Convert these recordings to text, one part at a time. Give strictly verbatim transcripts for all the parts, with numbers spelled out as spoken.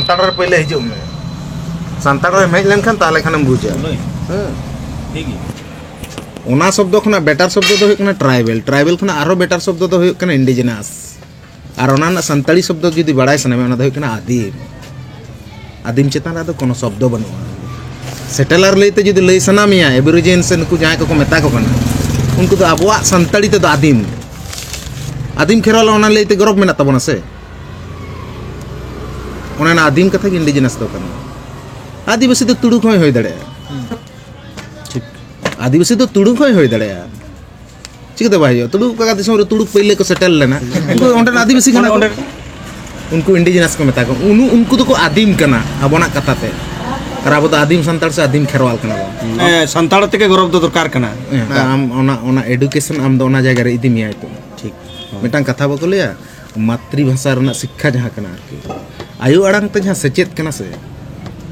ᱥᱟᱱᱛᱟᱲ ᱨᱮ ᱯᱳᱭᱞᱳ ᱦᱤᱡᱩᱜ ᱢᱮ᱾ ᱥᱟᱱᱛᱟᱲ ᱨᱮᱢ ᱦᱮᱡ ᱞᱮᱱᱠᱷᱟᱱ ᱛᱟᱦᱚᱞᱮ ᱠᱷᱟᱱᱮᱢ ᱵᱩᱡᱟ᱾ ᱦᱮᱸ᱾ ᱚᱱᱟ ᱥᱚᱵᱫᱚ ᱠᱷᱚᱱᱟᱜ ᱵᱮᱴᱟᱨ ᱥᱚᱵᱫᱚ ᱫᱚ ᱦᱩᱭᱩᱜ ᱠᱟᱱᱟ ᱴᱨᱟᱭᱵᱮᱞ᱾ ᱴᱨᱟᱭᱵᱮᱞ ᱠᱷᱚᱱᱟᱜ ᱟᱨᱦᱚᱸ ᱵᱮᱴᱟᱨ ᱥᱚᱵᱫᱚ ᱫᱚ ᱦᱩᱭᱩᱜ ᱠᱟᱱᱟ ᱤᱱᱰᱤᱡᱤᱱᱟᱥ᱾ ᱟᱨ ᱚᱱᱟ ᱨᱮᱱᱟᱜ ᱥᱟᱱᱛᱟᱲᱤ ᱥᱚᱵᱫᱚ ᱡᱩᱫᱤ ᱵᱟᱲᱟᱭ ᱥᱟᱱᱟᱭᱮᱫ ᱢᱮᱭᱟ, ᱚᱱᱟ ᱫᱚ ᱦᱩᱭᱩᱜ ᱠᱟᱱᱟ ᱟᱹᱫᱤᱢ᱾ ᱟᱹᱫᱤᱢ ᱪᱮᱛᱟᱱ ᱨᱮ ᱟᱫᱚ ᱠᱳᱱᱳ ᱥᱚᱵᱫᱚ ᱵᱟᱹᱱᱩᱜᱼᱟ᱾ ᱥᱮᱴᱮᱞᱟᱨ ᱞᱟᱹᱭᱛᱮ ᱡᱩᱫᱤ ᱞᱟᱹᱭ ᱥᱟᱱᱟ ᱢᱮᱭᱟ, ᱮᱵᱳᱨᱤᱡᱤᱱ ᱥᱮ ᱱᱩᱠᱩ ᱡᱟᱦᱟᱸᱭ ᱠᱚᱠᱚ ᱢᱮᱛᱟ ᱠᱚ ᱠᱟᱱᱟ, ᱩᱱᱠᱩ ᱫᱚ ᱟᱵᱚᱣᱟᱜ ᱥᱟᱱᱛᱟᱲᱤ ᱛᱮᱫᱚ ᱟᱹᱫᱤᱢ᱾ ᱟᱹᱫᱤᱢ ᱠᱷᱮᱨᱣᱟᱞ, ᱚᱱᱟ ᱞᱟᱹᱭᱛᱮ ᱜᱚᱨᱚᱵᱽ ᱢᱮᱱᱟᱜ ᱛᱟᱵᱚᱱᱟ ᱥᱮ? ᱚᱱᱮ ᱚᱱᱟ ᱟᱹᱫᱤᱢ ᱠᱟᱛᱷᱟ ᱜᱮ ᱤᱱᱰᱤᱡᱤᱱᱟᱥ ᱫᱚ ᱠᱟᱱᱟ᱾ ᱟᱹᱫᱤᱵᱟᱹᱥᱤ ᱫᱚ ᱛᱩᱲᱩᱠ ᱦᱚᱸᱭ ᱦᱩᱭ ᱫᱟᱲᱮᱭᱟᱜᱼᱟ᱾ ᱴᱷᱤᱠ᱾ ᱟᱹᱫᱤᱵᱟᱹᱥᱤ ᱫᱚ ᱛᱩᱲᱩᱠ ᱦᱚᱸᱭ ᱦᱩᱭ ᱫᱟᱲᱮᱭᱟᱜᱼᱟ᱾ ᱪᱤᱠᱟᱹᱛᱮ ᱵᱟᱭ ᱦᱩᱭᱩᱜᱼᱟ? ᱛᱩᱲᱩᱠ ᱚᱠᱟ ᱫᱤᱥᱚᱢ ᱨᱮ ᱛᱩᱲᱩᱠ ᱯᱟᱹᱭᱞᱟᱹ ᱠᱚ ᱥᱮᱴᱮᱞ ᱞᱮᱱᱟ, ᱩᱱᱠᱩ ᱚᱸᱰᱮᱱ ᱟᱹᱫᱤᱵᱟᱹᱥᱤ ᱠᱟᱱᱟ ᱠᱚ᱾ ᱚᱸᱰᱮ ᱩᱱᱠᱩ ᱤᱱᱰᱤᱡᱤᱱᱟᱥ ᱠᱚ ᱢᱮᱛᱟ ᱠᱚ᱾ ᱩᱱᱩ-, ᱩᱱᱠᱩ ᱫᱚᱠᱚ ᱟᱹᱫᱤᱢ ᱠᱟᱱᱟ ᱟᱵᱚᱱᱟᱜ ᱠᱟᱛᱷᱟ ᱛᱮ, ᱟᱨ ᱟᱵᱚ ᱫᱚ ᱟᱹᱫᱤᱢ ᱥᱟᱱᱛᱟᱲ ᱥᱮ ᱟᱹᱫᱤᱢ ᱠᱷᱮᱨᱣᱟᱞ ᱠᱟᱱᱟ ᱵᱚᱱ᱾ ᱦᱮᱸ, ᱥᱟᱱᱛᱟᱲ ᱛᱮᱜᱮ ᱜᱚᱨᱚᱵᱽ ᱫᱚ ᱫᱚᱨᱠᱟᱨ ᱠᱟᱱᱟ᱾ ᱦᱮᱸ, ᱟᱢ ᱚᱱᱟ, ᱚᱱᱟ ᱮᱰᱩᱠᱮᱥᱚᱱ ᱟᱢ ᱫᱚ ᱚᱱᱟ ᱡᱟᱭᱜᱟ ᱨᱮ ᱤᱫᱤ ᱢᱮᱭᱟᱭ ᱛᱚ᱾ ᱴᱷᱤᱠ᱾ ᱢᱤᱫᱴᱟᱝ ᱠᱟᱛᱷᱟ ᱵᱟᱠᱚ ᱞᱟᱹᱭᱟ, ᱢᱟᱛᱨᱤ ᱵᱷᱟᱥᱟ ᱨᱮᱱᱟᱜ ᱥᱤᱠᱠᱷᱟ ᱡᱟᱦᱟᱸ ᱠᱟᱱᱟ ᱟᱨᱠᱤ, ᱟᱭᱳ ᱟᱲᱟᱝ ᱛᱮ ᱡᱟᱦᱟᱸ ᱥᱮᱪᱮᱫ ᱠᱟᱱᱟ ᱥᱮ,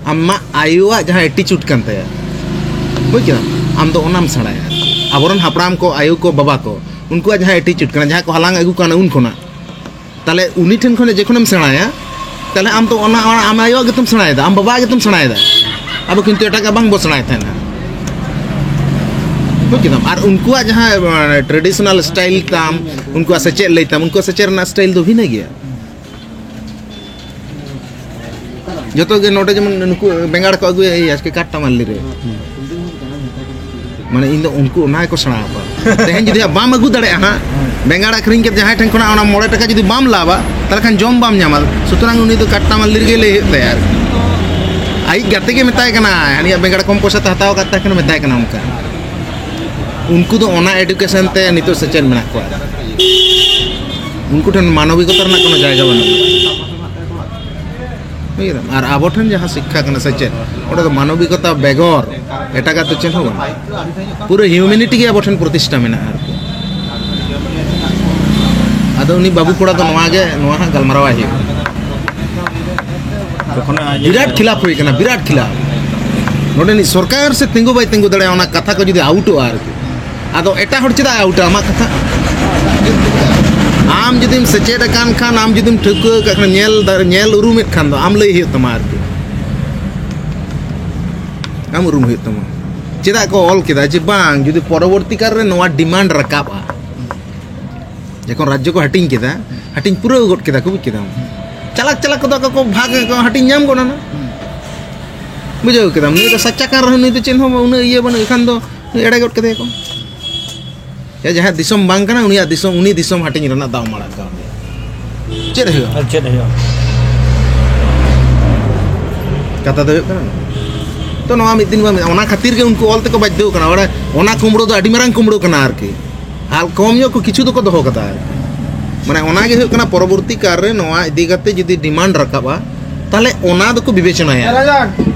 ᱟᱢᱟᱜ ᱟᱭᱳᱣᱟᱜ ᱡᱟᱦᱟᱸ ᱮᱴᱤᱪᱩᱰ ᱠᱟᱱ ᱛᱟᱭᱟ, ᱵᱩᱡᱽ ᱠᱮᱫᱟᱢ? ᱟᱢ ᱫᱚ ᱚᱱᱟᱢ ᱥᱮᱬᱟᱭᱟ ᱟᱨᱠᱤ᱾ ᱟᱵᱚᱨᱮᱱ ᱦᱟᱯᱲᱟᱢ ᱠᱚ, ᱟᱭᱳ ᱠᱚ, ᱵᱟᱵᱟ ᱠᱚ, ᱩᱱᱠᱩᱣᱟᱜ ᱡᱟᱦᱟᱸ ᱮᱴᱤᱪᱩᱰ ᱠᱟᱱᱟ, ᱡᱟᱦᱟᱸ ᱠᱚ ᱦᱟᱞᱟᱝ ᱟᱹᱜᱩ ᱠᱟᱱᱟ ᱩᱱ ᱠᱷᱚᱱᱟᱜ, ᱛᱟᱦᱞᱮ ᱩᱱᱤ ᱴᱷᱮᱱ ᱠᱷᱚᱱ ᱡᱚᱠᱷᱚᱱᱮᱢ ᱥᱮᱬᱟᱭᱟ, ᱛᱟᱦᱞᱮ ᱟᱢ ᱫᱚ ᱚᱱᱟ, ᱚᱱᱟ ᱟᱢ ᱟᱭᱳᱣᱟᱜ ᱜᱮᱛᱚᱢ ᱥᱮᱬᱟᱭᱮᱫᱟ, ᱟᱢ ᱵᱟᱵᱟᱣᱟᱜ ᱜᱮᱛᱚᱢ ᱥᱮᱬᱟᱭᱮᱫᱟ᱾ ᱟᱵᱚ ᱠᱤᱱᱛᱩ ᱮᱴᱟᱜᱟᱜ ᱵᱟᱝ ᱵᱚ ᱥᱮᱬᱟᱭᱮᱫ ᱛᱟᱦᱮᱱᱟ᱾ ᱵᱩᱡᱽ ᱠᱮᱫᱟᱢ? ᱟᱨ ᱩᱱᱠᱩᱣᱟᱜ ᱡᱟᱦᱟᱸ, ᱢᱟᱱᱮ, ᱴᱨᱮᱰᱤᱥᱚᱱᱟᱞ ᱥᱴᱟᱭᱤᱞ ᱛᱟᱢ, ᱩᱱᱠᱩᱣᱟᱜ ᱥᱮᱪᱮᱫ ᱞᱟᱹᱭ ᱛᱟᱢ, ᱩᱱᱠᱩᱣᱟᱜ ᱥᱮᱪᱮᱫ ᱨᱮᱱᱟᱜ ᱥᱴᱟᱭᱤᱞ ᱫᱚ ᱵᱷᱤᱱᱟᱹ ᱜᱮᱭᱟ᱾ ᱡᱚᱛᱚ ᱜᱮ ᱱᱚᱰᱮ ᱡᱮᱢᱚᱱ ᱱᱩᱠᱩ ᱵᱮᱸᱜᱟᱲ ᱠᱚ ᱟᱹᱜᱩᱭᱟ, ᱮᱭ ᱟᱡᱠᱮ ᱠᱟᱴᱴᱟᱢᱟᱞᱞᱤ ᱨᱮ᱾ ᱢᱟᱱᱮ ᱤᱧ ᱫᱚ ᱩᱱᱠᱩ ᱚᱱᱟ ᱜᱮᱠᱚ ᱥᱮᱬᱟ ᱟᱠᱚᱣᱟ᱾ ᱛᱮᱦᱮᱧ ᱡᱩᱫᱤ ᱦᱟᱸᱜ ᱵᱟᱢ ᱟᱹᱜᱩ ᱫᱟᱲᱮᱭᱟᱜᱼᱟ ᱦᱟᱸᱜ, ᱵᱮᱸᱜᱟᱲ ᱟᱹᱠᱷᱨᱤᱧ ᱠᱟᱛᱮ ᱡᱟᱦᱟᱸᱭ ᱴᱷᱮᱱ ᱠᱷᱚᱱᱟᱜ ᱚᱱᱟ ᱢᱚᱬᱮ ᱴᱟᱠᱟ ᱡᱩᱫᱤ ᱵᱟᱢ ᱞᱟᱵᱟ, ᱛᱟᱦᱚᱞᱮ ᱠᱷᱟᱱ ᱡᱚᱢ ᱵᱟᱢ ᱧᱟᱢᱟ᱾ ᱥᱩᱛᱚᱨᱟᱝ ᱩᱱᱤ ᱫᱚ ᱠᱟᱴᱴᱟᱢᱟᱞᱞᱤ ᱨᱮᱜᱮ ᱞᱟᱹᱭ ᱦᱩᱭᱩᱜ ᱛᱟᱭᱟ ᱟᱨᱠᱤ᱾ ᱟᱡ ᱜᱟᱛᱮ ᱜᱮ ᱢᱮᱛᱟᱭ ᱠᱟᱱᱟ, ᱦᱟᱹᱱᱤᱭᱟᱜ ᱵᱮᱸᱜᱟᱲ ᱠᱚᱢ ᱯᱚᱭᱥᱟ ᱛᱮ ᱦᱟᱛᱟᱣ ᱟᱠᱟᱫ ᱛᱟᱦᱮᱸ ᱠᱟᱱᱟ, ᱢᱮᱛᱟᱭ ᱠᱟᱱᱟ ᱚᱱᱠᱟ᱾ ᱩᱱᱠᱩ ᱫᱚ ᱚᱱᱟ ᱮᱰᱩᱠᱮᱥᱚᱱ ᱛᱮ ᱱᱤᱛᱚᱜ ᱥᱮᱪᱮᱫ ᱢᱮᱱᱟᱜ ᱠᱚᱣᱟ᱾ ᱩᱱᱠᱩ ᱴᱷᱮᱱ ᱢᱟᱱᱚᱵᱤᱠᱚᱛᱟ ᱨᱮᱱᱟᱜ ᱠᱳᱱᱳ ᱡᱟᱭᱜᱟ ᱵᱟᱹᱱᱩᱜᱼᱟ᱾ ᱵᱩᱡᱷᱟᱹᱣ ᱠᱮᱫᱟᱢ? ᱟᱨ ᱟᱵᱚ ᱴᱷᱮᱱ ᱡᱟᱦᱟᱸ ᱥᱤᱠᱠᱷᱟ ᱠᱟᱱᱟ, ᱥᱮᱪᱮᱫ, ᱚᱸᱰᱮ ᱫᱚ ᱢᱟᱱᱚᱵᱤᱠᱚᱛᱟ ᱵᱮᱜᱚᱨ ᱮᱴᱟᱜᱟᱜ ᱫᱚ ᱪᱮᱫ ᱦᱚᱸ ᱵᱟᱹᱱᱩᱜᱼᱟ᱾ ᱯᱩᱨᱟᱹ ᱦᱤᱭᱩᱢᱮᱱᱤᱴᱤ ᱜᱮ ᱟᱵᱚ ᱴᱷᱮᱱ ᱯᱨᱚᱛᱤᱥᱴᱷᱟ ᱢᱮᱱᱟᱜᱼᱟ ᱟᱨᱠᱤ᱾ ᱟᱫᱚ ᱩᱱᱤ ᱵᱟᱹᱵᱩ ᱠᱚᱲᱟ ᱫᱚ ᱱᱚᱣᱟ ᱜᱮ, ᱱᱚᱣᱟ ᱦᱟᱸᱜ ᱜᱟᱞᱢᱟᱨᱟᱣ ᱟᱭ ᱦᱩᱭᱩᱜᱼᱟ᱾ ᱡᱚᱠᱷᱚᱱ ᱵᱤᱨᱟᱴ ᱠᱷᱤᱞᱟᱯ ᱦᱩᱭ ᱠᱟᱱᱟ, ᱵᱤᱨᱟᱴ ᱠᱷᱤᱞᱟᱯ᱾ ᱱᱚᱰᱮᱱᱤᱡ ᱥᱚᱨᱠᱟᱨ ᱥᱮ ᱛᱤᱸᱜᱩ ᱵᱟᱭ ᱛᱤᱸᱜᱩ ᱫᱟᱲᱮᱭᱟᱜᱼᱟ, ᱚᱱᱟ ᱠᱟᱛᱷᱟ ᱠᱚ ᱡᱩᱫᱤ ᱟᱣᱩᱴᱚᱜᱼᱟ ᱟᱨᱠᱤ᱾ ᱟᱫᱚ ᱮᱴᱟᱜ ᱦᱚᱲ ᱪᱮᱫᱟᱜ ᱮ ᱟᱣᱩᱴᱟ ᱟᱢᱟᱜ ᱠᱟᱛᱷᱟ? ᱟᱢ ᱡᱩᱫᱤᱢ ᱥᱮᱪᱮᱫ ᱟᱠᱟᱱ ᱠᱷᱟᱱ, ᱟᱢ ᱡᱩᱫᱤᱢ ᱴᱷᱟᱹᱣᱠᱟᱹ ᱟᱠᱟᱫ ᱠᱷᱟᱱ, ᱧᱮᱞ ᱫᱟ-, ᱧᱮᱞ ᱩᱨᱩᱢᱮᱫ ᱠᱷᱟᱱ ᱫᱚ ᱟᱢ ᱞᱟᱹᱭ ᱦᱩᱭᱩᱜ ᱛᱟᱢᱟ ᱟᱨᱠᱤ᱾ ᱟᱢ ᱩᱨᱩᱢ ᱦᱩᱭᱩᱜ ᱛᱟᱢᱟ᱾ ᱪᱮᱫᱟᱜ ᱠᱚ ᱚᱞ ᱠᱮᱫᱟ ᱡᱮ ᱵᱟᱝ, ᱡᱩᱫᱤ ᱯᱚᱨᱚᱵᱚᱨᱛᱤ ᱠᱟᱞ ᱨᱮ ᱱᱚᱣᱟ demand ᱨᱟᱠᱟᱵᱼᱟ, ᱡᱚᱠᱷᱚᱱ ᱨᱟᱡᱽᱡᱚ ᱠᱚ ᱦᱟᱹᱴᱤᱧ ᱠᱮᱫᱟ, ᱦᱟᱹᱴᱤᱧ ᱯᱩᱨᱟᱹᱣ ᱜᱚᱫ ᱠᱮᱫᱟ ᱠᱚ, ᱵᱩᱡᱽ ᱠᱮᱫᱟᱢ? ᱪᱟᱞᱟᱠ ᱪᱟᱞᱟᱠ ᱠᱚᱫᱚ ᱟᱠᱚ ᱠᱚ ᱵᱷᱟᱜᱽ ᱟᱠᱚ, ᱦᱟᱹᱴᱤᱧ ᱧᱟᱢ ᱜᱚᱫ ᱮᱱᱟ᱾ ᱵᱩᱡᱷᱟᱹᱣ ᱠᱮᱫᱟᱢ? ᱱᱩᱭ ᱫᱚ ᱥᱟᱪᱟ ᱠᱟᱱ ᱨᱮᱦᱚᱸ, ᱱᱩᱭ ᱫᱚ ᱪᱮᱫ ᱦᱚᱸ ᱩᱱᱟᱹᱜ ᱤᱭᱟᱹ ᱵᱟᱹᱱᱩᱜ, ᱮᱱᱠᱷᱟᱱ ᱫᱚ ᱱᱩᱭ ᱮᱲᱮ ᱜᱚᱫ ᱠᱮᱫᱮᱭᱟ ᱠᱚ᱾ ᱭᱟ, ᱡᱟᱦᱟᱸᱭᱟᱜ ᱫᱤᱥᱚᱢ ᱵᱟᱝ ᱠᱟᱱᱟ, ᱩᱱᱤᱭᱟᱜ ᱫᱤᱥᱚᱢ, ᱩᱱᱤ ᱫᱤᱥᱚᱢ ᱦᱟᱹᱴᱤᱧ ᱨᱮᱱᱟᱜ ᱫᱟᱣ ᱢᱟ ᱟᱲᱟᱜ ᱠᱟᱣᱫᱮᱭᱟ᱾ ᱪᱮᱫ ᱦᱩᱭᱩᱜᱼᱟ? ᱟᱨ ᱪᱮᱫ ᱦᱩᱭᱩᱜᱼᱟ? ᱠᱟᱛᱷᱟ ᱫᱚ ᱦᱩᱭᱩᱜ ᱠᱟᱱᱟ, ᱛᱚ ᱱᱚᱣᱟ ᱢᱤᱫ ᱫᱤᱱ ᱵᱟᱝ, ᱚᱱᱟ ᱠᱷᱟᱹᱛᱤᱨ ᱜᱮ ᱩᱱᱠᱩ ᱚᱞ ᱛᱮᱠᱚ ᱵᱟᱫᱽᱫᱷᱚ ᱠᱟᱱᱟ᱾ ᱚᱱᱟ, ᱚᱱᱟ ᱠᱩᱢᱲᱩ ᱫᱚ ᱟᱹᱰᱤ ᱢᱟᱨᱟᱝ ᱠᱩᱢᱲᱩ ᱠᱟᱱᱟ ᱟᱨᱠᱤ᱾ ᱟᱨ ᱠᱚᱢ ᱧᱚᱜ ᱠᱚ ᱠᱤᱪᱷᱩ ᱫᱚᱠᱚ ᱫᱚᱦᱚ ᱠᱟᱫᱟ ᱟᱨᱠᱤ᱾ ᱢᱟᱱᱮ ᱚᱱᱟ ᱜᱮ ᱦᱩᱭᱩᱜ ᱠᱟᱱᱟ, ᱯᱚᱨᱚᱵᱚᱨᱛᱤ ᱠᱟᱞ ᱨᱮ ᱱᱚᱣᱟ ᱤᱫᱤ ᱠᱟᱛᱮ ᱡᱩᱫᱤ demand ᱨᱟᱠᱟᱵᱼᱟ, ᱛᱟᱦᱞᱮ ᱚᱱᱟ ᱫᱚᱠᱚ ᱵᱤᱵᱮᱪᱚᱱᱟᱭᱟ᱾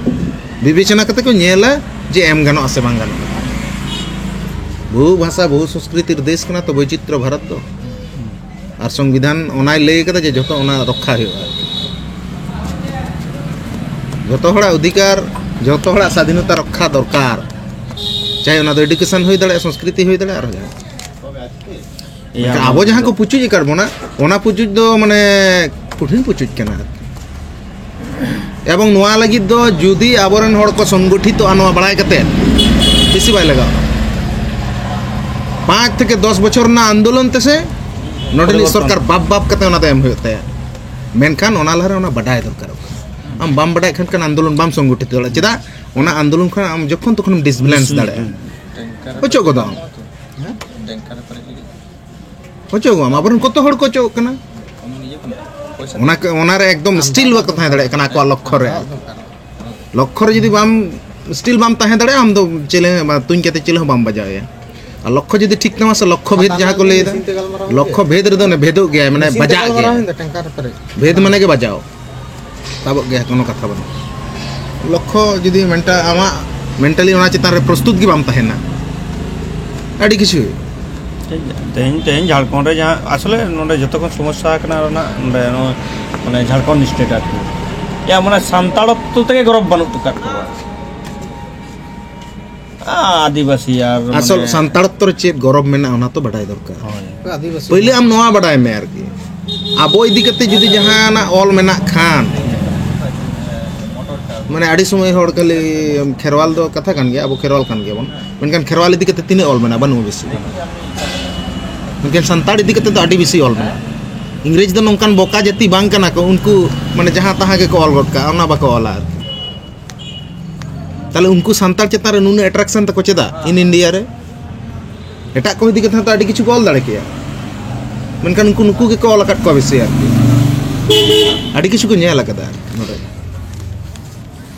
ᱵᱤᱵᱮᱪᱚᱱᱟ ᱠᱟᱛᱮ ᱠᱚ ᱧᱮᱞᱟ ᱡᱮ ᱮᱢ ᱜᱟᱱᱚᱜᱼᱟ ᱥᱮ ᱵᱟᱝ ᱜᱟᱱᱚᱜᱼᱟ᱾ ᱵᱚᱦᱩ ᱵᱷᱟᱥᱟ, ᱵᱚᱦᱩ ᱥᱚᱝᱥᱠᱨᱤᱛᱤᱨ ᱫᱮᱥ ᱠᱟᱱᱟ ᱛᱚ ᱵᱳᱭᱪᱤᱛᱨᱚ ᱵᱷᱟᱨᱚᱛ ᱫᱚ᱾ ᱟᱨ ᱥᱚᱝᱵᱤᱫᱷᱟᱱ ᱚᱱᱟᱭ ᱞᱟᱹᱭ ᱠᱟᱫᱟ ᱡᱮ ᱡᱚᱛᱚ ᱚᱱᱟ ᱨᱚᱠᱠᱷᱟ ᱦᱩᱭᱩᱜᱼᱟ᱾ ᱡᱚᱛᱚ ᱦᱚᱲᱟᱜ ᱚᱫᱷᱤᱠᱟᱨ, ᱡᱚᱛᱚ ᱦᱚᱲᱟᱜ ᱥᱟᱫᱷᱤᱱᱚᱛᱟ ᱨᱚᱠᱠᱷᱟ ᱫᱚᱨᱠᱟᱨ, ᱪᱟᱦᱮ ᱚᱱᱟ ᱫᱚ education ᱦᱩᱭ ᱫᱟᱲᱮᱭᱟᱜᱼᱟ, ᱥᱚᱝᱥᱠᱨᱤᱛᱤ ᱦᱩᱭ ᱫᱟᱲᱮᱭᱟᱜᱼᱟ, ᱟᱨᱦᱚᱸ ᱡᱟᱦᱟᱸ᱾ ᱮᱭᱟ, ᱢᱮᱱᱠᱷᱟᱱ ᱟᱵᱚ ᱡᱟᱦᱟᱸ ᱠᱚ ᱯᱩᱪᱩᱡ ᱟᱠᱟᱫ ᱵᱚᱱᱟ, ᱚᱱᱟ ᱯᱩᱪᱩᱡ ᱫᱚ ᱢᱟᱱᱮ ᱠᱚᱴᱷᱤᱱ ᱯᱩᱪᱩᱡ ᱠᱟᱱᱟ ᱟᱨᱠᱤ᱾ ᱮᱵᱚᱝ ᱱᱚᱣᱟ ᱞᱟᱹᱜᱤᱫ ᱫᱚ ᱡᱩᱫᱤ ᱟᱵᱚᱨᱮᱱ ᱦᱚᱲ ᱠᱚ ᱥᱚᱝᱜᱚᱴᱷᱤᱛᱚᱜᱼᱟ, ᱱᱚᱣᱟ ᱵᱟᱲᱟᱭ ᱠᱟᱛᱮ, ᱵᱮᱥᱤ ᱵᱟᱭ ᱞᱟᱜᱟᱜᱼᱟ᱾ ᱯᱟᱸᱪ ᱛᱷᱮᱠᱮ ᱫᱚᱥ ᱵᱚᱪᱷᱚᱨ ᱨᱮᱱᱟᱜ ᱟᱱᱫᱳᱞᱚᱱ ᱛᱮᱥᱮ ᱱᱚᱰᱮᱱᱤᱡ ᱯᱚᱨᱤᱵᱚᱨᱛᱚᱱ᱾ ᱥᱚᱨᱠᱟᱨ ᱵᱟᱯ ᱵᱟᱯ ᱠᱟᱛᱮ ᱚᱱᱟ ᱫᱚ ᱮᱢ ᱦᱩᱭᱩᱜ ᱛᱟᱭᱟ᱾ ᱢᱮᱱᱠᱷᱟᱱ ᱚᱱᱟ ᱞᱟᱦᱟᱨᱮ ᱚᱱᱟ ᱵᱟᱰᱟᱭ ᱫᱚᱨᱠᱟᱨᱚᱜ ᱠᱟᱱᱟ᱾ ᱟᱢ ᱵᱟᱢ ᱵᱟᱰᱟᱭ ᱠᱷᱟᱱ, ᱠᱷᱟᱱ ᱟᱱᱫᱳᱞᱚᱱ ᱵᱟᱢ ᱥᱚᱝᱜᱚᱴᱷᱤᱛ ᱫᱟᱲᱮᱭᱟᱜᱼᱟ᱾ ᱪᱮᱫᱟᱜ? ᱚᱱᱟ ᱟᱱᱫᱳᱞᱚᱱ ᱠᱷᱚᱱ ᱟᱢ ᱡᱚᱠᱷᱚᱱ ᱛᱚᱠᱷᱚᱱᱮᱢ disbalance ᱦᱩᱸ, ᱫᱟᱲᱮᱭᱟᱜᱼᱟ᱾ ᱦᱩᱸ᱾ ᱚᱪᱚᱜ ᱜᱚᱫᱚᱜ ᱟᱢ᱾ ᱦᱮᱸ? ᱚᱪᱚᱜᱚᱜ ᱟᱢ᱾ ᱟᱵᱚᱨᱮᱱ ᱠᱚᱛᱚ ᱦᱚᱲ ᱠᱚ ᱚᱪᱚᱜ ᱠᱟᱱᱟ᱾ ᱚᱱᱟ ᱠᱚ, ᱚᱱᱟᱨᱮ ᱮᱠᱫᱚᱢ still ᱵᱟᱠᱚ ᱛᱟᱦᱮᱸ ᱫᱟᱲᱮᱭᱟᱜ ᱠᱟᱱᱟ ᱟᱠᱚᱣᱟᱜ ᱞᱚᱠᱠᱷᱚ ᱨᱮ᱾ ᱞᱚᱠᱠᱷᱚ ᱨᱮ ᱡᱩᱫᱤ ᱵᱟᱢ, still ᱵᱟᱢ ᱛᱟᱦᱮᱸ ᱫᱟᱲᱮᱭᱟᱜᱼᱟ, ᱟᱢ ᱫᱚ ᱪᱮᱞᱮ, ᱛᱩᱧ ᱠᱟᱛᱮ ᱪᱮᱞᱮ ᱦᱚᱸ ᱵᱟᱢ ᱵᱟᱡᱟᱣ ᱮᱭᱟ᱾ ᱟᱨ ᱞᱚᱠᱠᱷᱚ ᱡᱩᱫᱤ ᱴᱷᱤᱠ ᱛᱟᱢᱟ ᱥᱮ, ᱞᱚᱠᱠᱷᱚ ᱵᱷᱮᱫ ᱡᱟᱦᱟᱸ ᱠᱚ ᱞᱟᱹᱭ ᱮᱫᱟ, ᱞᱚᱠᱠᱷᱚ ᱵᱷᱮᱫ ᱨᱮᱫᱚ ᱚᱱᱮ ᱵᱷᱮᱫᱚᱜ ᱜᱮᱭᱟᱭ, ᱢᱟᱱᱮ ᱵᱟᱡᱟᱜ ᱜᱮᱭᱟᱭ᱾ ᱵᱷᱮᱫ ᱢᱟᱱᱮ ᱜᱮ ᱵᱟᱡᱟᱣ᱾ ᱛᱟᱵᱚᱜ ᱜᱮᱭᱟ, ᱠᱳᱱᱳ ᱠᱟᱛᱷᱟ ᱵᱟᱹᱱᱩᱜ᱾ ᱞᱚᱠᱠᱷᱚ ᱡᱩᱫᱤ ᱢᱮᱱᱴᱟ-, ᱟᱢᱟᱜ mentally ᱚᱱᱟ ᱪᱮᱛᱟᱱ ᱨᱮ ᱯᱨᱚᱥᱛᱩᱛ ᱜᱮ ᱵᱟᱢ ᱛᱟᱦᱮᱱᱟ, ᱟᱹᱰᱤ ᱠᱤᱪᱷᱩ᱾ ᱴᱷᱤᱠ ᱜᱮᱭᱟ᱾ ᱛᱮᱦᱮᱧ, ᱛᱮᱦᱮᱧ ᱡᱷᱟᱲᱠᱷᱚᱸᱰ ᱨᱮ ᱡᱟᱦᱟᱸ ᱟᱥᱚᱞᱮ ᱱᱚᱰᱮ ᱡᱚᱛᱚ ᱠᱷᱚᱱ ᱥᱚᱢᱚᱥᱥᱟ ᱠᱟᱱᱟ ᱨᱮᱱᱟᱜ ᱱᱚᱰᱮ ᱱᱚᱣᱟ ᱢᱟᱱᱮ ᱡᱷᱟᱲᱠᱷᱚᱸᱰ state ᱟᱨᱠᱤ᱾ ᱭᱟ, ᱢᱟᱱᱮ ᱥᱟᱱᱛᱟᱲᱚᱛᱛᱚ ᱛᱮᱜᱮ ᱜᱚᱨᱚᱵᱽ ᱵᱟᱹᱱᱩᱜ ᱟᱠᱟᱫ ᱠᱚᱣᱟ᱾ ᱟᱹᱫᱤᱵᱟᱹᱥᱤ ᱟᱨ ᱟᱥᱚᱞ ᱢᱟᱱᱮ ᱥᱟᱱᱛᱟᱲᱛᱚ ᱨᱮ ᱪᱮᱫ ᱜᱚᱨᱚᱵᱽ ᱢᱮᱱᱟᱜᱼᱟ, ᱚᱱᱟ ᱛᱚ ᱵᱟᱰᱟᱭ ᱫᱚᱨᱠᱟᱨ᱾ ᱦᱳᱭ᱾ ᱟᱹᱫᱤᱵᱟᱹᱥᱤ᱾ ᱯᱳᱭᱞᱳ ᱟᱢ ᱱᱚᱣᱟ ᱵᱟᱰᱟᱭ ᱢᱮ ᱟᱨᱠᱤ, ᱟᱵᱚ ᱤᱫᱤ ᱠᱟᱛᱮ ᱡᱩᱫᱤ ᱡᱟᱦᱟᱱᱟᱜ ᱚᱞ ᱢᱮᱱᱟᱜ ᱠᱷᱟᱱ, ᱢᱟᱱᱮ ᱟᱹᱰᱤ ᱥᱚᱢᱚᱭ ᱦᱚᱲ ᱠᱷᱟᱹᱞᱤ ᱠᱷᱮᱨᱣᱟᱞ ᱫᱚ ᱠᱟᱛᱷᱟ ᱠᱟᱱ ᱜᱮᱭᱟ, ᱟᱵᱚ ᱠᱷᱮᱨᱣᱟᱞ ᱠᱟᱱ ᱜᱮᱭᱟᱵᱚᱱ, ᱢᱮᱱᱠᱷᱟᱱ ᱠᱷᱮᱨᱣᱟᱞ ᱤᱫᱤ ᱠᱟᱛᱮ ᱛᱤᱱᱟᱹᱜ ᱚᱞ ᱢᱮᱱᱟᱜᱼᱟ? ᱵᱟᱹᱱᱩᱜᱼᱟ ᱵᱮᱥᱤ᱾ ᱢᱮᱱᱠᱷᱟᱱ ᱥᱟᱱᱛᱟᱲ ᱤᱫᱤ ᱠᱟᱛᱮ ᱫᱚ ᱟᱹᱰᱤ ᱵᱮᱥᱤ ᱚᱞ ᱢᱮᱱᱟᱜᱼᱟ᱾ ᱤᱝᱨᱮᱡᱽ ᱫᱚ ᱱᱚᱝᱠᱟᱱ ᱵᱚᱠᱟ ᱡᱟᱹᱛᱤ ᱵᱟᱝ ᱠᱟᱱᱟ ᱠᱚ, ᱩᱱᱠᱩ ᱢᱟᱱᱮ ᱡᱟᱦᱟᱸ ᱛᱟᱦᱟᱸ ᱜᱮᱠᱚ ᱚᱞ ᱜᱚᱫ ᱠᱟᱜᱼᱟ, ᱚᱱᱟ ᱵᱟᱠᱚ ᱚᱞᱟ ᱟᱨᱠᱤ᱾ ᱛᱟᱦᱞᱮ ᱩᱱᱠᱩ ᱥᱟᱱᱛᱟᱲ ᱪᱮᱛᱟᱱ ᱨᱮ ᱱᱩᱱᱟᱹᱜ ᱮᱴᱨᱟᱠᱥᱚᱱ ᱛᱟᱠᱚ ᱪᱮᱫᱟᱜ? ᱤᱱ ᱤᱱᱰᱤᱭᱟ ᱨᱮ ᱮᱴᱟᱜ ᱠᱚ ᱤᱫᱤ ᱠᱟᱛᱮ ᱦᱚᱸᱛᱚ ᱟᱹᱰᱤ ᱠᱤᱪᱷᱩ ᱠᱚ ᱚᱞ ᱫᱟᱲᱮ ᱠᱮᱭᱟ, ᱢᱮᱱᱠᱷᱟᱱ ᱩᱱᱠᱩ ᱱᱩᱠᱩ ᱜᱮᱠᱚ ᱚᱞ ᱟᱠᱟᱫ ᱠᱚᱣᱟ ᱵᱮᱥᱤ ᱟᱨᱠᱤ, ᱟᱹᱰᱤ ᱠᱤᱪᱷᱩ ᱠᱚ ᱧᱮᱞ ᱟᱠᱟᱫᱟ ᱟᱨᱠᱤ ᱱᱚᱰᱮ᱾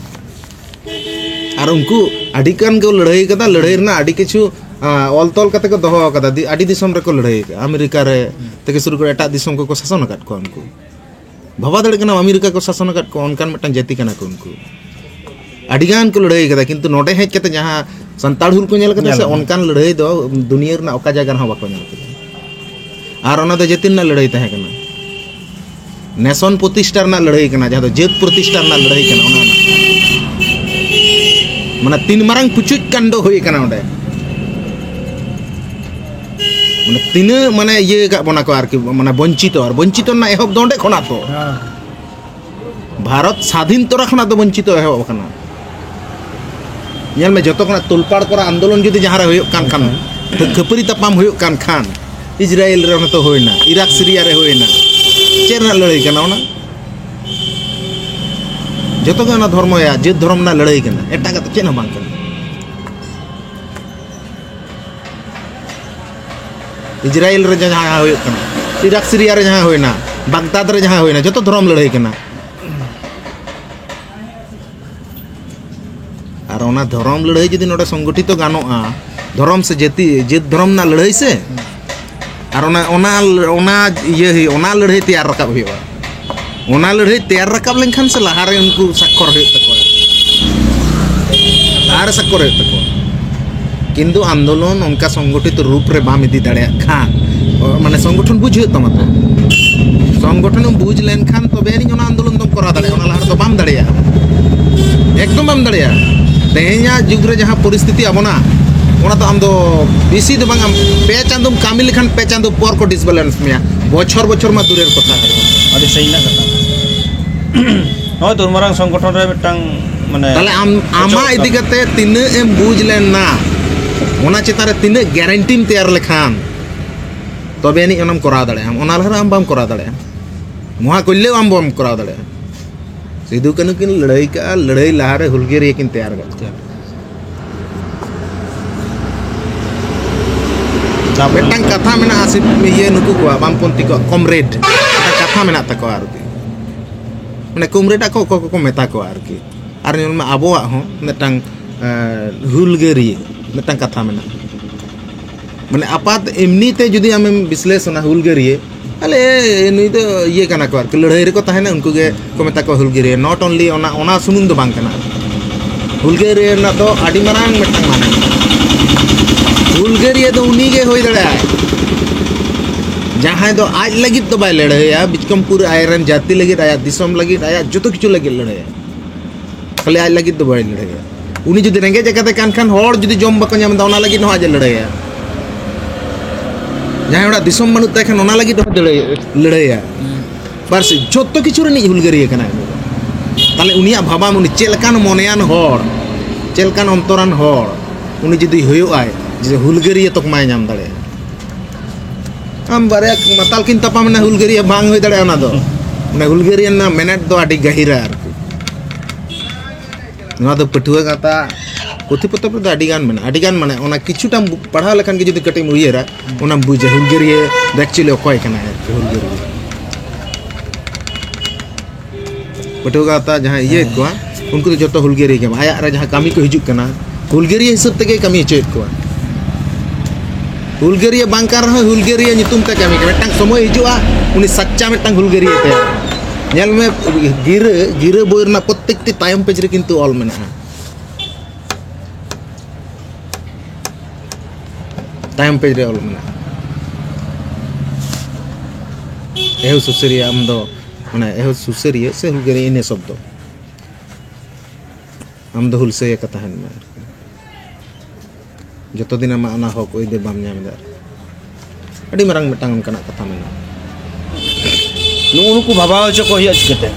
ᱟᱨ ᱩᱱᱠᱩ ᱟᱹᱰᱤ ᱜᱟᱱ ᱠᱚ ᱞᱟᱹᱲᱦᱟᱹᱭ ᱠᱟᱫᱟ, ᱞᱟᱹᱲᱦᱟᱹᱭ ᱨᱮᱱᱟᱜ ᱟᱹᱰᱤ ᱠᱤᱪᱷᱩ, ᱟ, ᱚᱞ ᱛᱚᱞ ᱠᱟᱛᱮ ᱠᱚ ᱫᱚᱦᱚ ᱟᱠᱟᱫᱟ᱾ ᱫᱤ-, ᱟᱹᱰᱤ ᱫᱤᱥᱚᱢ ᱨᱮᱠᱚ ᱞᱟᱹᱲᱦᱟᱹᱭ ᱠᱟᱜᱼᱟ, ᱟᱢᱮᱨᱤᱠᱟ ᱨᱮ ᱛᱷᱮᱠᱮ ᱥᱩᱨᱩ ᱠᱚᱨᱮ ᱮᱴᱟᱜ ᱫᱤᱥᱚᱢ ᱠᱚᱠᱚ ᱥᱟᱥᱚᱱ ᱟᱠᱟᱫ ᱠᱚᱣᱟ ᱩᱱᱠᱩ᱾ ᱵᱷᱟᱵᱟ ᱫᱟᱲᱮᱭᱟᱜ ᱠᱟᱱᱟ, ᱟᱢᱮᱨᱤᱠᱟ ᱠᱚ ᱥᱟᱥᱚᱱ ᱟᱠᱟᱫ ᱠᱚᱣᱟ, ᱚᱱᱠᱟᱱ ᱢᱤᱫᱴᱟᱝ ᱡᱟᱹᱛᱤ ᱠᱟᱱᱟ ᱠᱚ ᱩᱱᱠᱩ᱾ ᱟᱹᱰᱤ ᱜᱟᱱ ᱠᱚ ᱞᱟᱹᱲᱦᱟᱹᱭ ᱠᱟᱫᱟ, ᱠᱤᱱᱛᱩ ᱱᱚᱰᱮ ᱦᱮᱡ ᱠᱟᱛᱮ ᱡᱟᱦᱟᱸ ᱥᱟᱱᱛᱟᱲ ᱦᱩᱞ ᱠᱚ ᱧᱮᱞ ᱠᱟᱫᱟ ᱥᱮ, ᱧᱮᱞ ᱠᱟᱫᱟ᱾ ᱚᱱᱠᱟᱱ ᱞᱟᱹᱲᱦᱟᱹᱭ ᱫᱚ ᱫᱩᱱᱤᱭᱟᱹ ᱨᱮᱱᱟᱜ ᱚᱠᱟ ᱡᱟᱭᱜᱟ ᱨᱮᱦᱚᱸ ᱵᱟᱠᱚ ᱧᱮᱞ ᱠᱟᱫᱟ᱾ ᱟᱨ ᱚᱱᱟ ᱫᱚ ᱡᱟᱹᱛᱤ ᱨᱮᱱᱟᱜ ᱞᱟᱹᱲᱦᱟᱹᱭ ᱛᱟᱦᱮᱸ ᱠᱟᱱᱟ, ᱱᱮᱥᱚᱱ ᱯᱨᱚᱛᱤᱥᱴᱷᱟ ᱨᱮᱱᱟᱜ ᱞᱟᱹᱲᱦᱟᱹᱭ ᱠᱟᱱᱟ, ᱡᱟᱦᱟᱸ ᱫᱚ ᱡᱟᱹᱛ ᱯᱨᱚᱛᱤᱥᱴᱷᱟ ᱨᱮᱱᱟᱜ ᱞᱟᱹᱲᱦᱟᱹᱭ ᱠᱟᱱᱟ᱾ ᱚᱱᱟ ᱨᱮᱱᱟᱜ ᱢᱟᱱᱮ ᱛᱤᱱ ᱢᱟᱨᱟᱝ ᱯᱩᱪᱩᱡ ᱠᱟᱱᱰᱚ ᱦᱩᱭ ᱠᱟᱱᱟ ᱚᱸᱰᱮ, ᱢᱟᱱᱮ ᱛᱤᱱᱟᱹᱜ ᱢᱟᱱᱮ ᱤᱭᱟᱹ ᱠᱟᱜ ᱵᱚᱱᱟ ᱠᱚ ᱟᱨᱠᱤ, ᱢᱟᱱᱮ ᱵᱚᱧᱪᱤᱛᱚ, ᱟᱨ ᱵᱚᱧᱪᱤᱛᱚ ᱨᱮᱱᱟᱜ ᱮᱦᱚᱵ ᱫᱚ ᱚᱸᱰᱮ ᱠᱷᱚᱱᱟᱜ ᱛᱚ᱾ ᱦᱮᱸ᱾ ᱵᱷᱟᱨᱚᱛ ᱥᱟᱫᱷᱤᱱ ᱛᱚᱨᱟ ᱠᱷᱚᱱᱟᱜ ᱫᱚ ᱵᱚᱧᱪᱤᱛᱚ ᱮᱦᱚᱵ ᱟᱠᱟᱱᱟ᱾ ᱧᱮᱞ ᱢᱮ, ᱡᱚᱛᱚ ᱠᱷᱚᱱᱟᱜ ᱛᱩᱞᱯᱟᱲ ᱠᱚᱨᱟ ᱟᱱᱫᱳᱞᱚᱱ ᱡᱩᱫᱤ ᱡᱟᱦᱟᱸ ᱨᱮ ᱦᱩᱭᱩᱜ ᱠᱟᱱ ᱠᱷᱟᱱ, ᱠᱷᱟᱹᱯᱟᱹᱨᱤ ᱛᱟᱯᱟᱢ ᱦᱩᱭᱩᱜ ᱠᱟᱱ ᱠᱷᱟᱱ, ᱤᱥᱨᱟᱭᱮᱞ ᱨᱮ ᱚᱱᱟ ᱛᱚ ᱦᱩᱭᱱᱟ, ᱤᱨᱟᱠ ᱥᱤᱨᱤᱭᱟ ᱨᱮ ᱦᱩᱭᱱᱟ, ᱪᱮᱫ ᱨᱮᱱᱟᱜ ᱞᱟᱹᱲᱦᱟᱹᱭ ᱠᱟᱱᱟ ᱚᱱᱟ? ᱡᱚᱛᱚ ᱜᱮ ᱚᱱᱟ ᱫᱷᱚᱨᱢᱚᱭᱟ, ᱡᱟᱹᱛ ᱫᱷᱚᱨᱚᱢ ᱨᱮᱱᱟᱜ ᱞᱟᱹᱲᱦᱟᱹᱭ ᱠᱟᱱᱟ, ᱮᱴᱟᱜᱟᱜ ᱫᱚ ᱪᱮᱫ ᱦᱚᱸ ᱵᱟᱝ ᱠᱟᱱᱟ᱾ ᱤᱥᱨᱟᱭᱮᱞ ᱨᱮ ᱡᱟᱦᱟᱸ ᱦᱩᱭᱩᱜ ᱠᱟᱱᱟ, ᱤᱨᱟᱠ ᱥᱤᱨᱤᱭᱟ ᱨᱮ ᱡᱟᱦᱟᱸ ᱦᱩᱭᱱᱟ, ᱵᱟᱜᱽᱫᱟᱫᱽ ᱨᱮ ᱡᱟᱦᱟᱸ ᱦᱩᱭᱱᱟ, ᱡᱚᱛᱚ ᱫᱷᱚᱨᱚᱢ ᱞᱟᱹᱲᱦᱟᱹᱭ ᱠᱟᱱᱟ᱾ ᱟᱨ ᱚᱱᱟ ᱫᱷᱚᱨᱚᱢ ᱞᱟᱹᱲᱦᱟᱹᱭ ᱡᱩᱫᱤ ᱱᱚᱰᱮ ᱥᱚᱝᱜᱚᱴᱷᱤᱛᱚ ᱜᱟᱱᱚᱜᱼᱟ, ᱫᱷᱚᱨᱚᱢ ᱥᱮ ᱡᱟᱹᱛᱤ, ᱡᱟᱹᱛ ᱫᱷᱚᱨᱚᱢ ᱨᱮᱱᱟᱜ ᱞᱟᱹᱲᱦᱟᱹᱭ ᱥᱮ, ᱟᱨ ᱚᱱᱟ, ᱚᱱᱟ, ᱚᱱᱟ ᱤᱭᱟᱹ ᱦᱩᱭᱩᱜᱼᱟ, ᱚᱱᱟ ᱞᱟᱹᱲᱦᱟᱹᱭ ᱛᱮᱭᱟᱨ ᱨᱟᱠᱟᱵ ᱦᱩᱭᱩᱜᱼᱟ᱾ ᱚᱱᱟ ᱞᱟᱹᱲᱦᱟᱹᱭ ᱛᱮᱭᱟᱨ ᱨᱟᱠᱟᱵ ᱞᱮᱱᱠᱷᱟᱱ ᱥᱮ ᱞᱟᱦᱟᱨᱮ ᱩᱱᱠᱩ ᱥᱟᱠᱠᱷᱚᱨ ᱦᱩᱭᱩᱜ ᱛᱟᱠᱚᱣᱟ, ᱞᱟᱦᱟᱨᱮ ᱥᱟᱠᱠᱷᱚᱨ ᱦᱩᱭᱩᱜ ᱛᱟᱠᱚᱣᱟ᱾ ᱠᱤᱱᱛᱩ ᱟᱱᱫᱳᱞᱚᱱ ᱚᱱᱠᱟ ᱥᱚᱝᱜᱚᱴᱷᱤᱛ ᱨᱩᱯ ᱨᱮ ᱵᱟᱢ ᱤᱫᱤ ᱫᱟᱲᱮᱭᱟᱜ ᱠᱷᱟᱱ, ᱢᱟᱱᱮ ᱥᱚᱝᱜᱚᱴᱷᱚᱱ ᱵᱩᱡᱽ ᱦᱩᱭᱩᱜ ᱛᱟᱢᱟ ᱛᱚ᱾ ᱥᱚᱝᱜᱚᱴᱷᱚᱱ ᱮᱢ ᱵᱩᱡᱽ ᱞᱮᱱᱠᱷᱟᱱ ᱛᱚᱵᱮ ᱟᱹᱱᱤᱡ ᱚᱱᱟ ᱟᱱᱫᱳᱞᱚᱱ ᱫᱚᱢ ᱠᱚᱨᱟᱣ ᱫᱟᱲᱮᱭᱟᱜᱼᱟ, ᱚᱱᱟ ᱞᱟᱦᱟ ᱨᱮᱫᱚ ᱵᱟᱢ ᱫᱟᱲᱮᱭᱟᱜᱼᱟ, ᱮᱠᱫᱚᱢ ᱵᱟᱢ ᱫᱟᱲᱮᱭᱟᱜᱼᱟ᱾ ᱛᱮᱦᱮᱧᱟᱜ ᱡᱩᱜᱽ ᱨᱮ ᱡᱟᱦᱟᱸ ᱯᱚᱨᱤᱥᱛᱷᱤᱛᱤ ᱟᱵᱚᱱᱟ, ᱚᱱᱟ ᱫᱚ ᱟᱢ ᱫᱚ ᱵᱮᱥᱤ ᱫᱚ ᱵᱟᱝ, ᱟᱢ ᱯᱮ ᱪᱟᱸᱫᱚᱢ ᱠᱟᱹᱢᱤ ᱞᱮᱠᱷᱟᱱ ᱯᱮ ᱪᱟᱸᱫᱚ ᱯᱚᱨ ᱠᱚ ᱰᱤᱥᱵᱮᱞᱮᱱᱥ ᱢᱮᱭᱟ᱾ ᱵᱚᱪᱷᱚᱨ ᱵᱚᱪᱷᱚᱨ ᱢᱟ ᱫᱩᱨᱮᱨ ᱠᱚᱛᱷᱟ᱾ ᱟᱹᱰᱤ ᱥᱟᱺᱜᱤᱧ ᱨᱮᱱᱟᱜ ᱠᱟᱛᱷᱟ᱾ ᱱᱚᱜᱼᱚᱭ ᱛᱚ ᱩᱱ ᱢᱟᱨᱟᱝ ᱥᱚᱝᱜᱚᱴᱷᱚᱱ ᱨᱮ ᱢᱤᱫᱴᱟᱝ, ᱢᱟᱱᱮ, ᱛᱟᱦᱞᱮ ᱟᱢ ᱟᱢᱟᱜ ᱤᱫᱤ ᱠᱟᱛᱮ ᱛᱤᱱᱟᱹᱜ ᱮᱢ ᱵᱩᱡᱽ ᱞᱮᱱᱟ, ᱚᱱᱟ ᱪᱮᱛᱟᱱ ᱨᱮ ᱛᱤᱱᱟᱹᱜ ᱜᱮᱨᱮᱱᱴᱤᱢ ᱛᱮᱭᱟᱨ ᱞᱮᱠᱷᱟᱱ, ᱛᱚᱵᱮ ᱟᱹᱱᱤᱡ ᱚᱱᱟᱢ ᱠᱚᱨᱟᱣ ᱫᱟᱲᱮᱭᱟᱜᱼᱟ᱾ ᱚᱱᱟ ᱞᱟᱦᱟ ᱨᱮ ᱟᱢ ᱵᱟᱢ ᱠᱚᱨᱟᱣ ᱫᱟᱲᱮᱭᱟᱜᱼᱟ᱾ ᱢᱚᱦᱟ ᱠᱚᱞᱞᱮᱣ ᱟᱢ ᱵᱟᱢ ᱠᱚᱨᱟᱣ ᱫᱟᱲᱮᱭᱟᱜᱼᱟ᱾ ᱥᱤᱫᱩ ᱠᱟᱹᱱᱦᱩ ᱠᱤᱱ ᱞᱟᱹᱲᱦᱟᱹᱭ ᱠᱟᱜᱼᱟ, ᱞᱟᱹᱲᱦᱟᱹᱭ ᱞᱟᱦᱟᱨᱮ ᱦᱩᱞᱜᱟᱹᱨᱤᱭᱟᱹ ᱠᱤᱱ ᱛᱮᱭᱟᱨ ᱠᱟᱜᱼᱟ᱾ ᱢᱤᱫᱴᱟᱝ ᱠᱟᱛᱷᱟ ᱢᱮᱱᱟᱜᱼᱟ, ᱥᱤ-, ᱤᱭᱟᱹ, ᱱᱩᱠᱩ ᱠᱚᱣᱟᱜ, ᱵᱟᱢᱯᱚᱱᱛᱷᱤ ᱠᱚᱣᱟᱜ ᱠᱚᱢᱨᱮᱰ, ᱢᱤᱫᱴᱟᱝ ᱠᱟᱛᱷᱟ ᱢᱮᱱᱟᱜ ᱛᱟᱠᱚᱣᱟ ᱟᱨᱠᱤ, ᱢᱟᱱᱮ ᱠᱚᱢᱨᱮᱰ ᱟᱠᱚ ᱚᱠᱚᱭ ᱠᱚᱠᱚ ᱢᱮᱛᱟ ᱠᱚᱣᱟ ᱟᱨᱠᱤ᱾ ᱟᱨ ᱧᱮᱞ ᱢᱮ, ᱟᱵᱚᱣᱟᱜ ᱦᱚᱸ ᱢᱤᱫᱴᱟᱝ, ᱮᱸ, ᱦᱩᱞᱜᱟᱹᱨᱤᱭᱟᱹ ᱢᱤᱫᱴᱟᱝ ᱠᱟᱛᱷᱟ ᱢᱮᱱᱟᱜᱼᱟ᱾ ᱢᱟᱱᱮ ᱟᱯᱟᱛ ᱮᱢᱱᱤ ᱛᱮ ᱡᱩᱫᱤ ᱟᱢᱮᱢ ᱵᱤᱥᱞᱮᱥᱚᱱᱟ ᱦᱩᱞᱜᱟᱹᱨᱤᱭᱟᱹ, ᱛᱟᱦᱞᱮ ᱱᱩᱭ ᱫᱚ ᱤᱭᱟᱹ ᱠᱟᱱᱟ ᱠᱚ ᱟᱨᱠᱤ, ᱞᱟᱹᱲᱦᱟᱹᱭ ᱨᱮᱠᱚ ᱛᱟᱦᱮᱱᱟ, ᱩᱱᱠᱩ ᱜᱮ ᱠᱚ ᱢᱮᱛᱟ ᱠᱚᱣᱟ ᱦᱩᱞᱜᱟᱹᱨᱤᱭᱟᱹ᱾ Not only ᱚᱱᱟ, ᱚᱱᱟ ᱥᱩᱢᱩᱝ ᱫᱚ ᱵᱟᱝ ᱠᱟᱱᱟ᱾ ᱦᱩᱞᱜᱟᱹᱨᱤᱭᱟᱹ ᱨᱮᱱᱟᱜ ᱫᱚ ᱟᱹᱰᱤ ᱢᱟᱨᱟᱝ ᱢᱤᱫᱴᱟᱝ ᱢᱟᱱᱮ ᱢᱮᱱᱟᱜᱼᱟ᱾ ᱦᱩᱞᱜᱟᱹᱨᱤᱭᱟᱹ ᱫᱚ ᱩᱱᱤ ᱜᱮ ᱦᱩᱭ ᱫᱟᱲᱮᱭᱟᱜᱼᱟᱭ, ᱡᱟᱦᱟᱸᱭ ᱫᱚ ᱟᱡ ᱞᱟᱹᱜᱤᱫ ᱫᱚ ᱵᱟᱭ ᱞᱟᱹᱲᱦᱟᱹᱭᱟ, ᱵᱤᱪᱠᱚᱢᱯᱩᱨ ᱟᱡ ᱨᱮᱱ ᱡᱟᱹᱛᱤ ᱞᱟᱹᱜᱤᱫ, ᱟᱭᱟᱜ ᱫᱤᱥᱚᱢ ᱞᱟᱹᱜᱤᱫ, ᱟᱭᱟᱜ ᱡᱚᱛᱚ ᱠᱤᱪᱷᱩ ᱞᱟᱹᱜᱤᱫ ᱞᱟᱹᱲᱦᱟᱹᱭᱟ᱾ ᱠᱷᱟᱹᱞᱤ ᱟᱡ ᱞᱟᱹᱜᱤᱫ ᱫᱚ ᱵᱟᱭ ᱞᱟᱹᱲᱦᱟᱹᱭᱟ᱾ ᱩᱱᱤ ᱡᱩᱫᱤ ᱨᱮᱸᱜᱮᱡ ᱟᱠᱟᱫᱮ ᱠᱟᱱ ᱠᱷᱟᱱ, ᱦᱚᱲ ᱡᱩᱫᱤ ᱡᱚᱢ ᱵᱟᱠᱚ ᱧᱟᱢ ᱮᱫᱟ, ᱚᱱᱟ ᱞᱟᱹᱜᱤᱫ ᱦᱚᱸ ᱟᱡ ᱮ ᱞᱟᱹᱲᱦᱟᱹᱭᱟ᱾ ᱡᱟᱦᱟᱸᱭ ᱦᱚᱲᱟᱜ ᱫᱤᱥᱚᱢ ᱵᱟᱹᱱᱩᱜ ᱛᱟᱭ ᱠᱷᱟᱱ, ᱚᱱᱟ ᱞᱟᱹᱜᱤᱫ ᱦᱚᱸ ᱞᱟᱹᱲᱦᱟᱹᱭᱟ, ᱞᱟᱹᱲᱦᱟᱹᱭᱟ᱾ ᱵᱟᱥ, ᱡᱚᱛᱚ ᱠᱤᱪᱷᱩ ᱨᱤᱱᱤᱡ ᱦᱩᱞᱜᱟᱹᱨᱤᱭᱟᱹ ᱠᱟᱱᱟᱭ ᱩᱱᱤ ᱫᱚ᱾ ᱛᱟᱦᱞᱮ ᱩᱱᱤᱭᱟᱜ ᱵᱷᱟᱵᱟᱱ, ᱩᱱᱤ ᱪᱮᱫ ᱞᱮᱠᱟᱱ ᱢᱚᱱᱮᱭᱟᱱ ᱦᱚᱲ, ᱪᱮᱫ ᱞᱮᱠᱟᱱ ᱚᱱᱛᱚᱨᱟᱱ ᱦᱚᱲ, ᱩᱱᱤ ᱡᱩᱫᱤ ᱦᱩᱭᱩᱜᱼᱟᱭ, ᱡᱮ ᱦᱩᱞᱜᱟᱹᱨᱤᱭᱟᱹ ᱛᱚᱠᱢᱟᱭ ᱧᱟᱢ ᱫᱟᱲᱮᱭᱟᱜᱼᱟ᱾ ᱟᱢ ᱵᱟᱨᱭᱟ ᱢᱟᱛᱟᱞ ᱠᱤᱱ ᱛᱟᱯᱟᱢ ᱮᱱᱟ, ᱦᱩᱞᱜᱟᱹᱨᱤᱭᱟᱹ ᱵᱟᱝ ᱦᱩᱭ ᱫᱟᱲᱮᱭᱟᱜᱼᱟ ᱚᱱᱟ ᱫᱚ᱾ ᱚᱱᱟ ᱦᱩᱞᱜᱟᱹᱨᱤᱭᱟᱹ ᱨᱮᱱᱟᱜ ᱢᱮᱱᱮᱛ ᱫᱚ ᱟᱹᱰᱤ ᱜᱟᱹᱦᱤᱨᱟ ᱟᱨᱠᱤ᱾ ᱱᱚᱣᱟ ᱫᱚ ᱯᱟᱹᱴᱷᱩᱣᱟᱹ ᱜᱟᱶᱛᱟ ᱯᱩᱛᱷᱤ ᱯᱚᱛᱚᱵ ᱨᱮᱫᱚ ᱟᱹᱰᱤ ᱜᱟᱱ ᱢᱮᱱᱟᱜᱼᱟ, ᱟᱹᱰᱤ ᱜᱟᱱ, ᱢᱟᱱᱮ, ᱚᱱᱟ ᱠᱤᱪᱷᱩᱴᱟᱢ ᱵᱩ-, ᱯᱟᱲᱦᱟᱣ ᱞᱮᱠᱷᱟᱱ ᱜᱮ ᱡᱩᱫᱤ ᱠᱟᱹᱴᱤᱡ ᱮᱢ ᱩᱭᱦᱟᱹᱨᱟ, ᱚᱱᱟᱢ ᱵᱩᱡᱟ ᱦᱩᱞᱜᱟᱹᱨᱤᱭᱟᱹ ᱫᱚ actually ᱚᱠᱚᱭ ᱠᱟᱱᱟᱭ ᱟᱨᱠᱤ, ᱦᱩᱞᱜᱟᱹᱨᱤᱭᱟᱹ᱾ ᱯᱟᱹᱴᱷᱩᱣᱟᱹ ᱜᱟᱶᱛᱟ ᱡᱟᱦᱟᱸᱭ ᱤᱭᱟᱹᱭᱮᱫ ᱠᱚᱣᱟ, ᱩᱱᱠᱩ ᱫᱚ ᱡᱚᱛᱚ ᱦᱩᱞᱜᱟᱹᱨᱤᱭᱟᱹ ᱜᱮ, ᱟᱭᱟᱜ ᱨᱮ ᱡᱟᱦᱟᱸ ᱠᱟᱹᱢᱤ ᱠᱚ ᱦᱤᱡᱩᱜ ᱠᱟᱱᱟ, ᱦᱩᱞᱜᱟᱹᱨᱤᱭᱟᱹ ᱦᱤᱥᱟᱹᱵ ᱛᱮᱜᱮ ᱠᱟᱹᱢᱤ ᱦᱚᱪᱚᱭᱮᱫ ᱠᱚᱣᱟ᱾ ᱦᱩᱞᱜᱟᱹᱨᱤᱭᱟᱹ ᱵᱟᱝ ᱠᱟᱱ ᱨᱮᱦᱚᱸ, ᱦᱩᱞᱜᱟᱹᱨᱤᱭᱟᱹ ᱧᱩᱛᱩᱢ ᱛᱮ ᱠᱟᱹᱢᱤ ᱠᱟᱱᱟ᱾ ᱢᱤᱫᱴᱟᱝ ᱥᱚᱢᱚᱭ ᱦᱤᱡᱩᱜᱼᱟ, ᱩᱱᱤ ᱥᱟᱪᱪᱟ ᱢᱤᱫᱴᱟᱝ ᱦᱩᱞᱜᱟᱹᱨᱤᱭᱟᱹ ᱛᱮᱭᱟᱨᱚᱜᱼᱟ᱾ ᱧᱮᱞ ᱢᱮ, ᱜᱤᱨᱟᱹ, ᱜᱤᱨᱟᱹ ᱵᱳᱭ ᱨᱮᱱᱟᱜ ᱯᱨᱚᱛᱛᱮᱠᱴᱤ ᱛᱟᱭᱚᱢ ᱯᱮᱡᱽ ᱨᱮ ᱠᱤᱱᱛᱩ ᱚᱞ ᱢᱮᱱᱟᱜᱼᱟ᱾ ᱛᱟᱭᱚᱢ ᱯᱮᱡᱽ ᱨᱮ ᱚᱞ ᱢᱮᱱᱟᱜᱼᱟ, "ᱮᱦᱳ ᱥᱩᱥᱟᱹᱨᱤᱭᱟᱹ ᱟᱢ ᱫᱚ", ᱢᱟᱱᱮ, "ᱮᱦᱳ ᱥᱩᱥᱟᱹᱨᱤᱭᱟᱹ ᱥᱮ ᱦᱩᱞᱜᱟᱹᱨᱤᱭᱟᱹ", ᱤᱱᱟᱹ ᱥᱚᱵᱫᱚ᱾ ᱟᱢ ᱫᱚ ᱦᱩᱞᱥᱟᱹᱭ ᱟᱠᱟ ᱛᱟᱦᱮᱱ ᱢᱮ ᱟᱨᱠᱤ᱾ ᱡᱚᱛᱚ ᱫᱤᱱ ᱟᱢᱟᱜ ᱚᱱᱟ ᱦᱚᱠ ᱟᱹᱭᱫᱟᱹᱨ ᱵᱟᱢ ᱧᱟᱢ ᱮᱫᱟ ᱟᱨᱠᱤ᱾ ᱟᱹᱰᱤ ᱢᱟᱨᱟᱝ ᱢᱤᱫᱴᱟᱝ ᱚᱱᱠᱟᱱᱟᱜ ᱠᱟᱛᱷᱟ ᱢᱮᱱᱟᱜᱼᱟ᱾ ᱱᱩᱜᱼᱩ ᱱᱩᱠᱩ ᱵᱷᱟᱵᱟᱣ ᱦᱚᱪᱚ ᱠᱚ ᱦᱩᱭᱩᱜᱼᱟ ᱪᱤᱠᱟᱹᱛᱮ?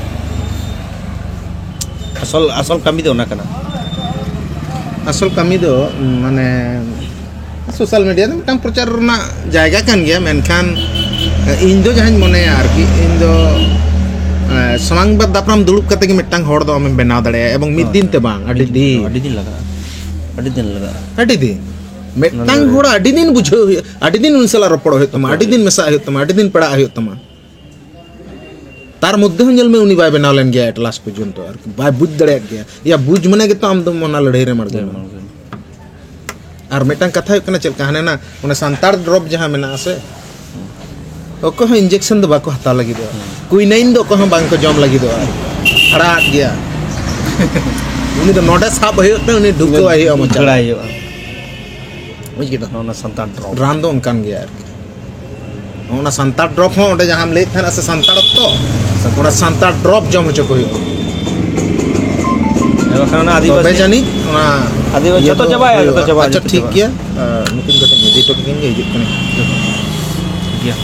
ᱟᱥᱚᱞ ᱟᱥᱚᱞ ᱠᱟᱹᱢᱤ ᱫᱚ ᱚᱱᱟ ᱠᱟᱱᱟ᱾ ᱟᱥᱚᱞ ᱠᱟᱹᱢᱤ ᱫᱚ ᱢᱟᱱᱮ ᱥᱳᱥᱟᱞ ᱢᱤᱰᱤᱭᱟ ᱫᱚ ᱢᱤᱫᱴᱟᱝ ᱯᱨᱚᱪᱟᱨ ᱨᱮᱱᱟᱜ ᱡᱟᱭᱜᱟ ᱠᱟᱱ ᱜᱮᱭᱟ, ᱢᱮᱱᱠᱷᱟᱱ ᱤᱧ ᱫᱚ ᱡᱟᱦᱟᱸᱧ ᱢᱚᱱᱮᱭᱟ ᱟᱨᱠᱤ, ᱤᱧ ᱫᱚ ᱮ, ᱥᱟᱢᱟᱝ ᱵᱟᱫ ᱫᱟᱯᱨᱟᱢ ᱫᱩᱲᱩᱵ ᱠᱟᱛᱮ ᱜᱮ ᱢᱤᱫᱴᱟᱝ ᱦᱚᱲ ᱫᱚ ᱟᱢᱮᱢ ᱵᱮᱱᱟᱣ ᱫᱟᱲᱮᱭᱟᱜᱼᱟ, ᱮᱵᱚᱝ ᱢᱤᱫ ᱫᱤᱱ ᱛᱮ ᱵᱟᱝ, ᱟᱹᱰᱤ ᱫᱤᱱ᱾ ᱟᱹᱰᱤ ᱫᱤᱱ ᱞᱟᱜᱟᱜᱼᱟ᱾ ᱟᱹᱰᱤ ᱫᱤᱱ ᱞᱟᱜᱟᱜᱼᱟ᱾ ᱟᱹᱰᱤ ᱫᱤᱱ᱾ ᱢᱤᱫᱴᱟᱝ ᱦᱚᱲ ᱟᱹᱰᱤ ᱫᱤᱱ ᱵᱩᱡᱷᱟᱹᱣ ᱦᱩᱭᱩᱜᱼᱟ, ᱟᱹᱰᱤ ᱫᱤᱱ ᱩᱱᱤ ᱥᱟᱞᱟᱜ ᱨᱚᱯᱚᱲ ᱦᱩᱭᱩᱜ ᱛᱟᱢᱟ, ᱟᱹᱰᱤ ᱫᱤᱱ ᱢᱮᱥᱟᱜ ᱦᱩᱭᱩᱜ ᱛᱟᱢᱟ, ᱟᱹᱰᱤ ᱫᱤᱱ ᱯᱮᱲᱟᱜ ᱦᱩᱭᱩᱜ ᱛᱟᱢᱟ᱾ ᱛᱟᱨ ᱢᱚᱫᱽᱫᱷᱮ ᱦᱚᱸ ᱧᱮᱞ ᱢᱮ, ᱩᱱᱤ ᱵᱟᱭ ᱵᱮᱱᱟᱣ ᱞᱮᱱ ᱜᱮᱭᱟ at last ᱯᱚᱨᱡᱚᱱᱛᱚ, ᱟᱨᱠᱤ ᱵᱟᱭ ᱵᱩᱡᱽ ᱫᱟᱲᱮᱭᱟᱜ ᱜᱮᱭᱟ᱾ ᱭᱟ, ᱵᱩᱡᱽ ᱢᱟᱱᱮ ᱜᱮᱛᱚ ᱟᱢ ᱫᱚᱢ ᱚᱱᱟ ᱞᱟᱹᱲᱦᱟᱹᱭ ᱨᱮᱢ ᱟᱬᱜᱚᱱᱟ᱾ ᱟᱨ ᱢᱤᱫᱴᱟᱝ ᱠᱟᱛᱷᱟ ᱦᱩᱭᱩᱜ ᱠᱟᱱᱟ, ᱪᱮᱫ ᱞᱮᱠᱟ ᱦᱟᱱᱮ ᱱᱟ ᱚᱱᱟ ᱥᱟᱱᱛᱟᱲ ᱰᱨᱚᱯ ᱡᱟᱦᱟᱸ ᱢᱮᱱᱟᱜᱼᱟ ᱥᱮ, ᱚᱠᱚᱭ ᱦᱚᱸ ᱤᱧᱡᱮᱠᱥᱚᱱ ᱫᱚ ᱵᱟᱠᱚ ᱦᱟᱛᱟᱣ ᱞᱟᱹᱜᱤᱫᱚᱜᱼᱟ᱾ ᱠᱩᱭᱱᱟᱭᱤᱱ ᱫᱚ ᱚᱠᱚᱭ ᱦᱚᱸ ᱵᱟᱝ ᱠᱚ ᱡᱚᱢ ᱞᱟᱹᱜᱤᱫᱚᱜᱼᱟ᱾ ᱦᱟᱲᱟᱜ ᱜᱮᱭᱟ᱾ ᱩᱱᱤ ᱫᱚ ᱱᱚᱰᱮ ᱥᱟᱵ ᱦᱩᱭᱩᱜ ᱛᱮ, ᱩᱱᱤ ᱰᱷᱩᱠᱟᱹᱣ ᱦᱩᱭᱩᱜᱼᱟ ᱢᱚᱪᱟ᱾ ᱵᱷᱮᱲᱟᱭ ᱦᱩᱭᱩᱜᱼᱟ᱾ ᱵᱩᱡᱽ ᱠᱮᱫᱟ? ᱱᱚᱜᱼᱚ ᱱᱟ ᱥᱟᱱᱛᱟᱲ ᱰᱨᱚᱯ᱾ ᱨᱟᱱ ᱫᱚ ᱚᱱᱠᱟᱱ ᱜᱮᱭᱟ ᱟᱨᱠᱤ᱾ ᱚᱱᱟ ᱥᱟᱱᱛᱟᱲ ᱰᱨᱚᱯ ᱦᱚᱸ ᱚᱸᱰᱮ ᱡᱟᱦᱟᱸᱢ ᱞᱟᱹᱭᱮᱫ ᱛᱟᱦᱮᱱᱟ ᱥᱮ, ᱥᱟᱱᱛᱟᱲ ᱚᱠᱛᱚ, ᱚᱱᱟ ᱥᱟᱱᱛᱟᱲ ᱰᱨᱚᱯ ᱡᱚᱢ ᱦᱚᱪᱚ ᱠᱚ ᱦᱩᱭᱩᱜᱼᱟ᱾ ᱦᱮᱸ, ᱵᱟᱠᱷᱟᱱ ᱚᱱᱟ ᱛᱚᱵᱮ ᱟᱹᱫᱤᱵᱟᱹᱥᱤ ᱡᱟᱹᱱᱤᱡ ᱚᱱᱟ ᱟᱹᱫᱤᱵᱟᱹᱥᱤ ᱤᱭᱟᱹ ᱡᱚᱛᱚ ᱫᱚ ᱪᱟᱵᱟᱭᱟ, ᱦᱩᱭᱩᱜᱼᱟ᱾ ᱡᱚᱛᱚ ᱪᱟᱵᱟᱭᱟ, ᱟᱪᱪᱷᱟ, ᱡᱚᱛᱚ ᱴᱷᱤᱠ ᱪᱟᱵᱟᱭᱟ᱾ ᱜᱮᱭᱟ᱾ ᱟᱨ ᱱᱩᱠᱤᱱ ᱠᱟᱹᱴᱤᱡ ᱤᱫᱤ ᱦᱚᱴᱚ ᱠᱟᱹᱠᱤᱱ ᱜᱮ, ᱦᱤᱡᱩᱜ ᱠᱟᱱᱟ᱾ ᱴᱷᱤᱠ ᱜᱮᱭᱟ᱾